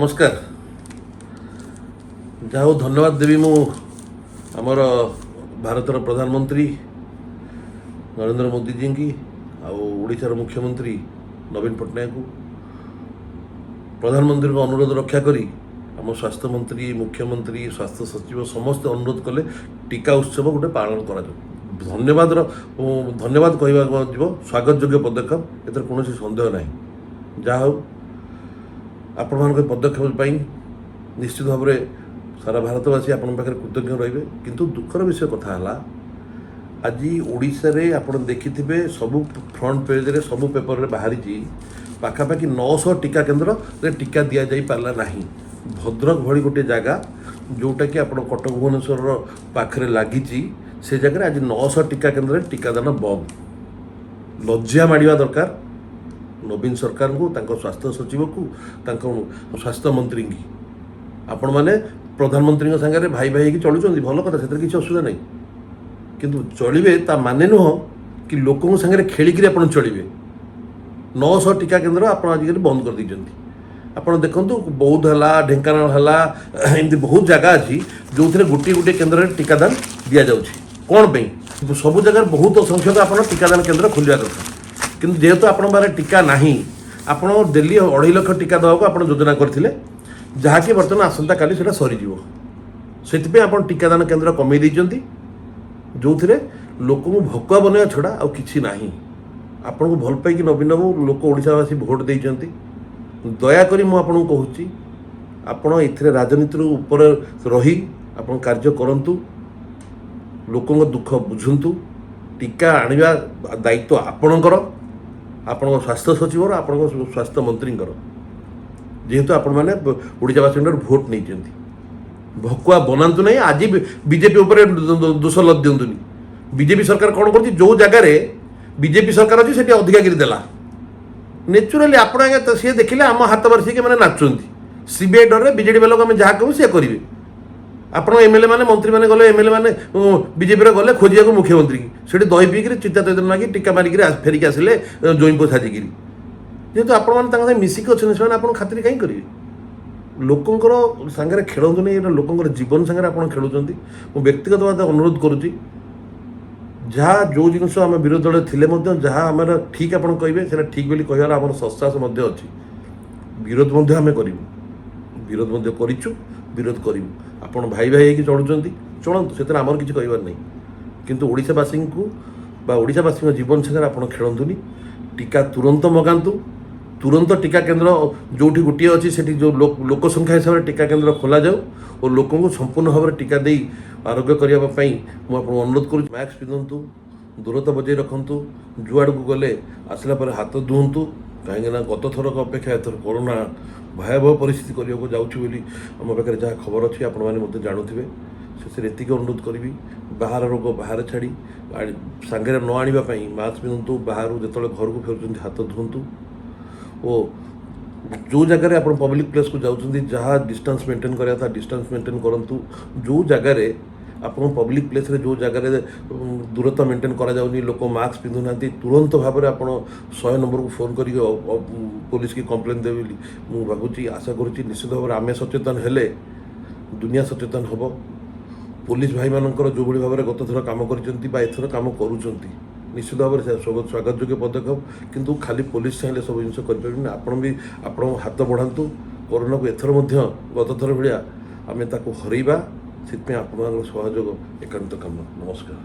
ନମସ୍କାର। ଯାହା ହଉ, ଧନ୍ୟବାଦ ଦେବି ମୁଁ ଆମର ଭାରତର ପ୍ରଧାନମନ୍ତ୍ରୀ ନରେନ୍ଦ୍ର ମୋଦିଜୀଙ୍କି ଆଉ ଓଡ଼ିଶାର ମୁଖ୍ୟମନ୍ତ୍ରୀ ନବୀନ ପଟ୍ଟନାୟକଙ୍କୁ। ପ୍ରଧାନମନ୍ତ୍ରୀଙ୍କ ଅନୁରୋଧ ରକ୍ଷା କରି ଆମ ସ୍ୱାସ୍ଥ୍ୟମନ୍ତ୍ରୀ, ମୁଖ୍ୟମନ୍ତ୍ରୀ, ସ୍ୱାସ୍ଥ୍ୟ ସଚିବ ସମସ୍ତେ ଅନୁରୋଧ କଲେ, ଟୀକା ଉତ୍ସବ ଗୋଟେ ପାଳନ କରାଯାଉ। ଧନ୍ୟବାଦ କହିବାକୁ ଯିବ। ସ୍ୱାଗତ ଯୋଗ୍ୟ ପଦକ୍ଷେପ, ଏଥିରେ କୌଣସି ସନ୍ଦେହ ନାହିଁ। ଯାହା ହଉ, ଆପଣମାନଙ୍କ ଏ ପଦକ୍ଷେପ ପାଇଁ ନିଶ୍ଚିତ ଭାବରେ ସାରା ଭାରତବାସୀ ଆପଣଙ୍କ ପାଖରେ କୃତଜ୍ଞ ରହିବେ। କିନ୍ତୁ ଦୁଃଖର ବିଷୟ କଥା ହେଲା, ଆଜି ଓଡ଼ିଶାରେ ଆପଣ ଦେଖିଥିବେ, ସବୁ ଫ୍ରଣ୍ଟ ପେଜ୍ରେ, ସବୁ ପେପରରେ ବାହାରିଛି, ପାଖାପାଖି 900 ଟୀକା କେନ୍ଦ୍ରରେ ଟୀକା ଦିଆଯାଇ ପାରିଲା ନାହିଁ। ଭଦ୍ରକ ଭଳି ଗୋଟିଏ ଜାଗା, ଯେଉଁଟାକି ଆପଣ କଟକ ଭୁବନେଶ୍ୱରର ପାଖରେ ଲାଗିଛି, ସେ ଜାଗାରେ ଆଜି 900 ଟୀକା କେନ୍ଦ୍ରରେ ଟୀକାଦାନ ବନ୍ଦ। ଲଜ୍ଜା ମାଡ଼ିବା ଦରକାର ନବୀନ ସରକାରଙ୍କୁ, ତାଙ୍କ ସ୍ୱାସ୍ଥ୍ୟ ସଚିବକୁ, ତାଙ୍କ ସ୍ୱାସ୍ଥ୍ୟ ମନ୍ତ୍ରୀଙ୍କୁ। ଆପଣମାନେ ପ୍ରଧାନମନ୍ତ୍ରୀଙ୍କ ସାଙ୍ଗରେ ଭାଇ ଭାଇ ହେଇକି ଚଳୁଛନ୍ତି, ଭଲ କଥା, ସେଥିରେ କିଛି ଅସୁବିଧା ନାହିଁ। କିନ୍ତୁ ଚଳିବେ ତା ମାନେ ନୁହଁ କି ଲୋକଙ୍କ ସାଙ୍ଗରେ ଖେଳିକିରି ଆପଣ ଚଳିବେ। 900 ଟୀକା କେନ୍ଦ୍ର ଆପଣ ଆଜିକାଲି ବନ୍ଦ କରିଦେଇଛନ୍ତି। ଆପଣ ଦେଖନ୍ତୁ, ବୌଦ୍ଧ ହେଲା, ଢେଙ୍କାନାଳ ହେଲା, ଏମିତି ବହୁତ ଜାଗା ଅଛି ଯେଉଁଥିରେ ଗୋଟିଏ ଗୋଟିଏ କେନ୍ଦ୍ରରେ ଟୀକାଦାନ ଦିଆଯାଉଛି। କ'ଣ ପାଇଁ? ସବୁ ଜାଗାରେ ବହୁତ ସଂଖ୍ୟକ ଆପଣ ଟୀକାଦାନ କେନ୍ଦ୍ର ଖୋଲିବା କଥା। କିନ୍ତୁ ଯେହେତୁ ଆପଣଙ୍କ ପାଖରେ ଟୀକା ନାହିଁ, ଆପଣ ଡେଲି 2.5 ଲକ୍ଷ ଟୀକା ଦେବାକୁ ଆପଣ ଯୋଜନା କରିଥିଲେ, ଯାହାକି ବର୍ତ୍ତମାନ ଆସନ୍ତାକାଲି ସେଇଟା ସରିଯିବ। ସେଥିପାଇଁ ଆପଣ ଟୀକାଦାନ କେନ୍ଦ୍ର କମେଇ ଦେଇଛନ୍ତି, ଯେଉଁଥିରେ ଲୋକଙ୍କୁ ଭକୁଆ ବନେଇବା ଛଡ଼ା ଆଉ କିଛି ନାହିଁ। ଆପଣଙ୍କୁ ଭଲ ପାଇକି ନବୀନ ବାବୁ ଲୋକ, ଓଡ଼ିଶାବାସୀ ଭୋଟ ଦେଇଛନ୍ତି। ଦୟାକରି ମୁଁ ଆପଣଙ୍କୁ କହୁଛି, ଆପଣ ଏଥିରେ ରାଜନୀତିରୁ ଉପରେ ରହି ଆପଣ କାର୍ଯ୍ୟ କରନ୍ତୁ, ଲୋକଙ୍କ ଦୁଃଖ ବୁଝନ୍ତୁ। ଟୀକା ଆଣିବା ଦାୟିତ୍ୱ ଆପଣଙ୍କର, ଆପଣଙ୍କ ସ୍ୱାସ୍ଥ୍ୟ ସଚିବର, ଆପଣଙ୍କ ସ୍ୱାସ୍ଥ୍ୟ ମନ୍ତ୍ରୀଙ୍କର। ଯେହେତୁ ଆପଣମାନେ ଓଡ଼ିଶାବାସୀଙ୍କ ଭୋଟ ନେଇଛନ୍ତି, ଭକୁଆ ବନାନ୍ତୁ ନାହିଁ। ଆଜି ବିଜେପି ଉପରେ ଦୋଷ ଲଦି ଦିଅନ୍ତୁନି। ବିଜେପି ସରକାର କ'ଣ କରୁଛି? ଯେଉଁ ଜାଗାରେ ବିଜେପି ସରକାର ଅଛି, ସେଠି ଅଧିକାଗିରି ଦେଲା। ନେଚୁରାଲି ଆପଣ ଆଜ୍ଞା ତ ସିଏ ଦେଖିଲେ ଆମ ହାତ ବାରିସିକି ମାନେ ନାଚୁଛନ୍ତି। ସିବିଆଇ ଡରରେ ବିଜେଡି ବାଲାକୁ ଆମେ ଯାହା କହିବୁ ସିଏ କରିବେ। ଆପଣ ଏମଏଲଏ ମାନେ, ମନ୍ତ୍ରୀମାନେ ଗଲେ, ଏମଏଲଏ ମାନେ ବିଜେପିର ଗଲେ ଖୋଜିବାକୁ ମୁଖ୍ୟମନ୍ତ୍ରୀକି, ସେଠି ଦହି ପିଇକିରି, ଚିତା ଚୈତନ୍ୟ ମାଗି, ଟୀକା ମାରିକିରି ଫେରିକି ଆସିଲେ ଜୋଇଁପୁଅ ସାଜିକିରି। ଯେହେତୁ ଆପଣମାନେ ତାଙ୍କ ସାଙ୍ଗେ ମିଶିକି ଅଛନ୍ତି, ସେମାନେ ଆପଣ ଖାତିରି କାହିଁ କରିବେ? ଲୋକଙ୍କର ସାଙ୍ଗରେ ଖେଳନ୍ତୁନି। ଏଇଟା ଲୋକଙ୍କର ଜୀବନ ସାଙ୍ଗରେ ଆପଣ ଖେଳୁଛନ୍ତି। ମୁଁ ବ୍ୟକ୍ତିଗତ ଭାବେ ଅନୁରୋଧ କରୁଛି, ଯାହା ଯେଉଁ ଜିନିଷ ଆମେ ବିରୋଧୀ ଦଳରେ ଥିଲେ ମଧ୍ୟ ଯାହା ଆମର ଠିକ୍ ଆପଣ କହିବେ, ସେଇଟା ଠିକ୍ ବୋଲି କହିବାର ଆମର ସତ୍ସାହସ ମଧ୍ୟ ଅଛି। ବିରୋଧ ମଧ୍ୟ ଆମେ କରିବୁ, ବିରୋଧ ମଧ୍ୟ କରିଛୁ, ବିରୋଧ କରିବୁ। ଆପଣ ଭାଇ ଭାଇ ହେଇକି ଚଳୁଛନ୍ତି, ଚଳନ୍ତୁ, ସେଥିରେ ଆମର କିଛି କହିବାର ନାହିଁ। କିନ୍ତୁ ଓଡ଼ିଶାବାସୀଙ୍କୁ ବା ଓଡ଼ିଶାବାସୀଙ୍କ ଜୀବନ ସାଙ୍ଗରେ ଆପଣ ଖେଳନ୍ତୁନି। ଟୀକା ତୁରନ୍ତ ମଗାନ୍ତୁ। ତୁରନ୍ତ ଟୀକା କେନ୍ଦ୍ର ଯେଉଁଠି ଗୋଟିଏ ଅଛି, ସେଠି ଯେଉଁ ଲୋକ ସଂଖ୍ୟା ହିସାବରେ ଟୀକା କେନ୍ଦ୍ର ଖୋଲାଯାଉ ଓ ଲୋକଙ୍କୁ ସମ୍ପୂର୍ଣ୍ଣ ଭାବରେ ଟୀକା ଦେଇ ଆରୋଗ୍ୟ କରିବା ପାଇଁ ମୁଁ ଆପଣଙ୍କୁ ଅନୁରୋଧ କରୁଛି। ମାସ୍କ ପିନ୍ଧନ୍ତୁ, ଦୂରତା ବଜାଇ ରଖନ୍ତୁ, ଯୁଆଡ଼କୁ ଗଲେ ଆସିଲା ପରେ ହାତ ଧୁଅନ୍ତୁ। କାହିଁକିନା ଗତ ଥରକ ଅପେକ୍ଷା ଏଥର କରୋନା ଭୟାବହ ପରିସ୍ଥିତି କରିବାକୁ ଯାଉଛି ବୋଲି ଆମ ପାଖରେ ଯାହା ଖବର ଅଛି, ଆପଣମାନେ ମଧ୍ୟ ଜାଣୁଥିବେ। ଶେଷରେ ଏତିକି ଅନୁରୋଧ କରିବି, ବାହାର ରୋଗ ବାହାରେ ଛାଡ଼ି ସାଙ୍ଗରେ ନ ଆଣିବା ପାଇଁ ମାସ୍କ ପିନ୍ଧନ୍ତୁ, ବାହାରୁ ଯେତେବେଳେ ଘରକୁ ଫେରୁଛନ୍ତି ହାତ ଧୁଅନ୍ତୁ ଓ ଯେଉଁ ଜାଗାରେ ଆପଣ ପବ୍ଲିକ୍ ପ୍ଲେସ୍କୁ ଯାଉଛନ୍ତି, ଯାହା ଡିଷ୍ଟାନ୍ସ ମେଣ୍ଟେନ୍ କରିବା କଥା ଡିଷ୍ଟାନ୍ସ ମେଣ୍ଟେନ୍ କରନ୍ତୁ। ଯେଉଁ ଜାଗାରେ ଆପଣ ପବ୍ଲିକ୍ ପ୍ଲେସ୍ରେ ଯେଉଁ ଜାଗାରେ ଦୂରତା ମେଣ୍ଟେନ୍ କରାଯାଉନି, ଲୋକ ମାସ୍କ ପିନ୍ଧୁନାହାନ୍ତି, ତୁରନ୍ତ ଭାବରେ ଆପଣ 100 ନମ୍ବରକୁ ଫୋନ୍ କରିକି ପୋଲିସକି କମ୍ପ୍ଲେନ୍ ଦେବେ ବୋଲି ମୁଁ ଭାବୁଛି, ଆଶା କରୁଛି। ନିଶ୍ଚିତ ଭାବରେ ଆମେ ସଚେତନ ହେଲେ ଦୁନିଆ ସଚେତନ ହେବ। ପୋଲିସ ଭାଇମାନଙ୍କର ଯେଉଁଭଳି ଭାବରେ ଗତଥର କାମ କରିଛନ୍ତି ବା ଏଥର କାମ କରୁଛନ୍ତି, ନିଶ୍ଚିତ ଭାବରେ ସେ ସ୍ୱାଗତ ଯୋଗ୍ୟ ପଦକ୍ଷେପ। କିନ୍ତୁ ଖାଲି ପୋଲିସ ଚାହିଁଲେ ସବୁ ଜିନିଷ କରିପାରିବେନି। ଆପଣ ବି ଆପଣଙ୍କ ହାତ ବଢ଼ାନ୍ତୁ। କରୋନାକୁ ଏଥର ମଧ୍ୟ ଗତଥର ଭଳିଆ ଆମେ ତାକୁ ହରେଇବା, ସେଥିପାଇଁ ଆପଣଙ୍କର ସହଯୋଗ ଏକାନ୍ତ କାମ୍ୟ। ନମସ୍କାର।